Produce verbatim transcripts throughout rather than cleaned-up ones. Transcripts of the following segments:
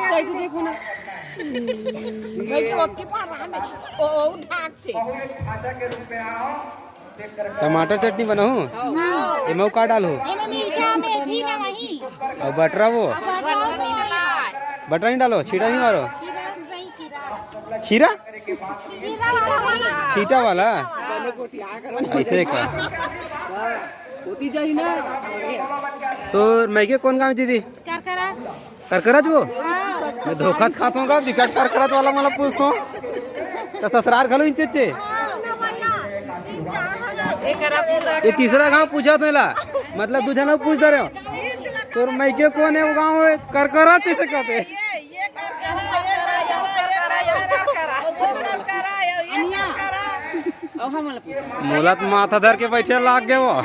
कैसे देखो ना। भाई के ओतकी पार रहा नहीं। ओ, ओ, ढाक थे। टमाटर चटनी बनाहू? हाँ। एमा का डालहू? एमे मिर्चा, मेथी, नमही। अउ बटरा वो? बटरा नहीं डालो, छीटा नहीं मारो। खीरा नहीं, खीरा। खीरा? खीरा वाला, वाला। छीटा वाला? ऐसे का? होती जाही ना। तोर मइके कोन गाँव हे दीदी? करकरा। करकरच वो? हाँ। मैं धोखा खात हूँ का? बिकट करकरच वाला मला पूछत हूँ। तो ससुरार घलो इंचे चे? हाँ। ये तीसरा गाँव पूछत हूँ ला, मतलब दू झन पूछ दे रहे हो। तोर मइके कोन हे वो गाँव हे? करकरच कइसे कहते? ये, ये करकरा, ये करकरा, ये करकरा, वो करकरा, ये करकरा। अब हम वाला पूछ। मोला तो माथा धर के बैठे लाग गे वो।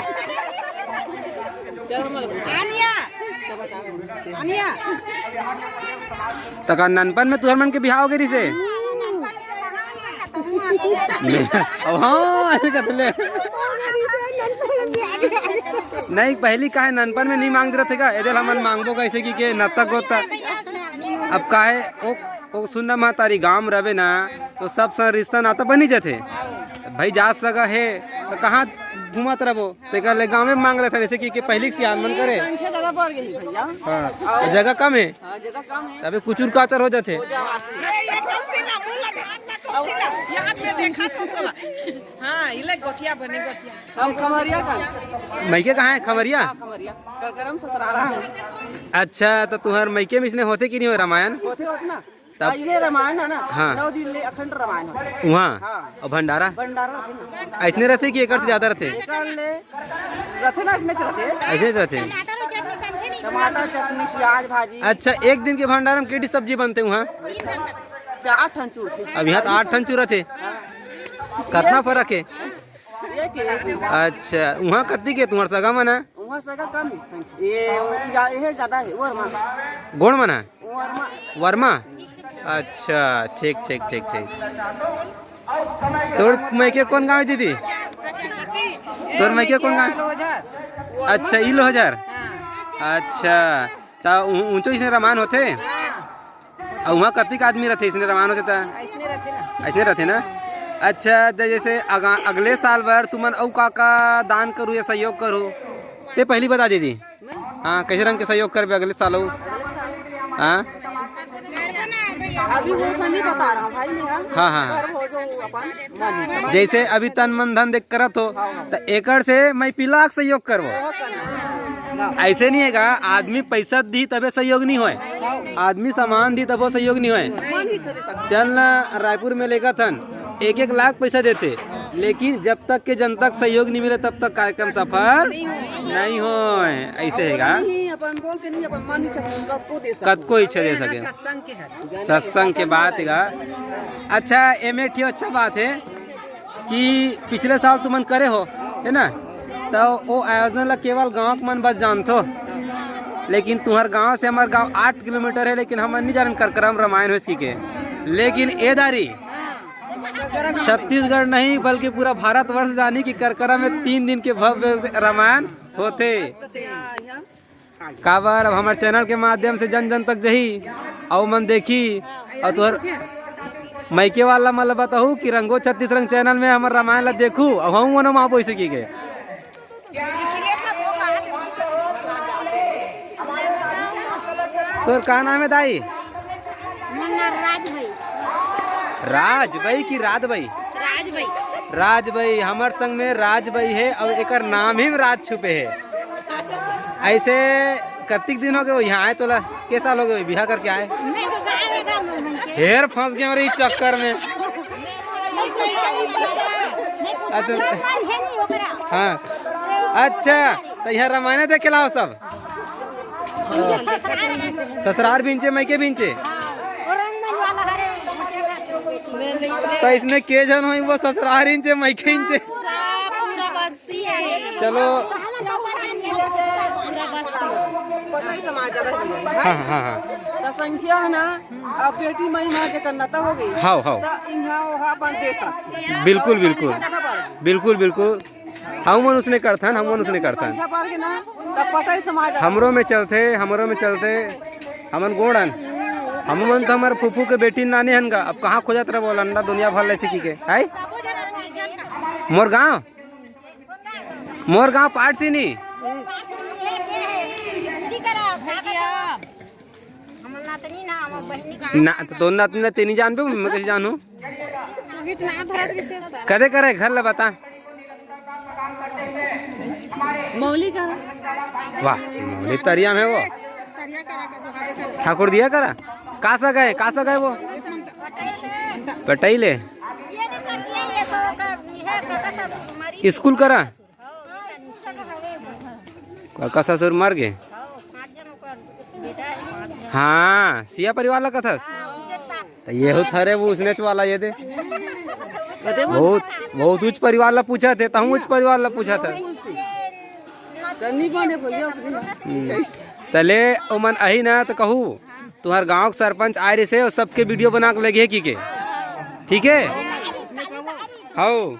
चल हम वाला पूछ। आनिया। आनिया। तका ननपन में तुहर मन के बिहाव गे रिसे? अब हाँ, ऐसे कहत ले। नहीं, पहली काहे ननपन में नहीं मांग रहे थे का? एदे ल हमन मांगबो कैसे कि के नत्ता गोता। अब काहे ओ, ओ सुनना महतारी गाँव में रहे ना, तो सब सन रिश्ता नाता बनी जाथे। भाई जात सगा हे, तो कहाँ घूमत रहबो? तेकर ले गाँव में मांग रहे थे, जैसे कि, कि पहली के सियान मन करे। संख्या ज्यादा बढ़ गई भैया। हाँ, जगह कम हे। हाँ, जगह कम हे। तबे कुचुर काचर हो जाथे। हो जा। ये, ये कौन सी ना, मुंह लगा, कौन सी ना? याद में देखा तो चला। हाँ, इले गोठिया बने, गोठिया। हम खमरिया का। मइके कहाँ हे? खमरिया? हाँ, खमरिया। करकरम ससुरारा। अच्छा, तो तुहर मइके में इसने होथे कि नहीं होय रामायण? होथे, होथे ना। तब हाँ, ये रामायण हे ना, हाँ। नौ दिन ले अखंड रामायण होथे। उहाँ? हाँ। अउ भंडारा? भंडारा रथे ना। अइसने रथे कि एकर से ज्यादा रथे? एकर ले रथे ना, अइसने रथे। अइसने रथे? टमाटर चटनी, प्याज भाजी। अच्छा, एक दिन के भंडारा में केटी सब्जी बनथे उहाँ? चार ठन चूर थे। अब इहाँ तो आठ ठन चूर रथे। हाँ। कतना फरक हे? एक, एक। अच्छा, उहाँ कत्ती के तुहर सगा मन हे? उहाँ सगा कम हे, संख्या। ये, या, ये ज्यादा हे, वर्मा। गोंड़ मन हे? वर्मा। वर्मा? अच्छा, ठीक, ठीक, ठीक, ठीक। तोर मइके कोन गाँव हे दीदी? तोर मइके कोन गाँव? अच्छा, ई लोहजार। हाँ। अच्छा, त उ-, उंचो इसने रामायण होथे? हाँ। अउ उहाँ कतिक आदमी रथे, इसने रामायण होथे त? अइसने रथे ना। अइसने रथे ना? अच्छा, त जइसे अगा-, अगले साल बर तुमन अउ का-का दान करहू या सहयोग करहू, ते पहिली बता दीदी। हाँ, कइसे रंग के सहयोग करबे अगले साल अउ? अगले साल। हाँ? अभी वो नहीं बता रहा हूँ भाई, मेरा। हाँ, हाँ, हाँ। पर हो जो अपन मन। जइसे अभी तन मन धन दे के करत हो, त एकर से मैं पिला के सहयोग करबो। अइसे नहीं हे गा, आदमी पइसा दिही तभे सहयोग नहीं होय, आदमी सामान दिही तभो सहयोग नहीं होय। चल ना, रायपुर में लेगथन, एक एक लाख पइसा देथे, लेकिन जब तक के जनता के सहयोग नहीं मिले, तब तक कार्यक्रम सफल नहीं होय। अइसे हे गा। अपन बोल के नहीं, अपन मन ही चाहे, कतको दे सके। कतको इच्छा दे सके। सत्संग के बात हे गा। अच्छा, एमे एक ठो अच्छा बात हे कि पिछले साल तुमन करे हो, हे ना, त ओ आयोजन ला केवल गाँव के मन बस जानथो, लेकिन तुहर गाँव से हमर गाँव आठ किलोमीटर हे, लेकिन हमन नहीं जानन करकरम रामायण होइस कहिके। लेकिन ए दारी छत्तीसगढ़ नहीं, बल्कि पूरा भारतवर्ष जानी कि करकरम में तीन दिन के भव्य रामायण होथे। काबर अब हमर चैनल के माध्यम से जन जन तक जही, अउ मन देखी, अउ तोहर मइके वाला मन ल बताहू कि रंगो छत्तीस रंग चैनल में हमर रामायण ल देखू, अउ हम ओनो मा बोइसे की गए। तोर का नाम हे दाई? मोर नाम राज भाई। राज भाई कि रात भाई? राज भाई। राज भाई, हमर संग में राज भाई हे अउ एकर नाम ही में राज छुपे हे। अइसे कतिक दिन हो गे इहाँ आए तोला? के साल हो गे बिहा करके आए? मैं तो गाँव में गाँव में बन के। हेर फंस गे रे इस चक्कर में। नहीं, नहीं, नहीं, नहीं, नहीं, अच्छा। मन है नहीं ओकरा। हाँ। अच्छा, त इहाँ रामायण देखे ला हो सब? ससुरार भी इंचे, मइके भी इंचे। त इसने के झन होही वो ससुरार इंचे, मइके इंचे। पूरा, पूरा बस्ती हे। चलो। पूरा बस्ती। हाँ, हाँ, हाँ। संख्या है ना, अब बेटी मई मा जेकर नता हो गई। हाव, हाव। त इहाँ ओहा अपन दे सकथे। बिल्कुल, बिल्कुल। बिल्कुल, बिल्कुल। हमन उसने करथन, हमन उसने करथन। संख्या बढ़ के ना, तब पटई समाज हमरो में चलथे, हमरो में चलथे। हमन गोड़न। हमन तो हमर फूफू के बेटी नानी हन गा। अब कहाँ खोजत रह बोला अंडा दुनिया भर ले सीखी के। आई? मोर गाँव? मोर गाँव पाट सीनी। हमर नतनी ना, हमर बहिनी का ना, तो तोर नतनी ना तेनी जानबे, मैं कैसे जानू? कदे करे घर ले बता। मौली का। वाह, मौली तरिया में वो। ठाकुर दिया करा। कासा गए, कासा गए वो? पटई ले। स्कूल करा। काका ससुर मर गए। हाँ, सिया परिवार ला कथस। त ये हो थरे वो उसने वाला ये दे। बहुत, बहुत उच्च परिवार ला पूछा थे, तहूँ उच्च परिवार ला पूछा था। हम्म। तले ओमन अही ना त कहू, तुहर गांव के सरपंच आए रहिसे अउ सबके वीडियो बना के लगे हे की के। ठीक है? हौ।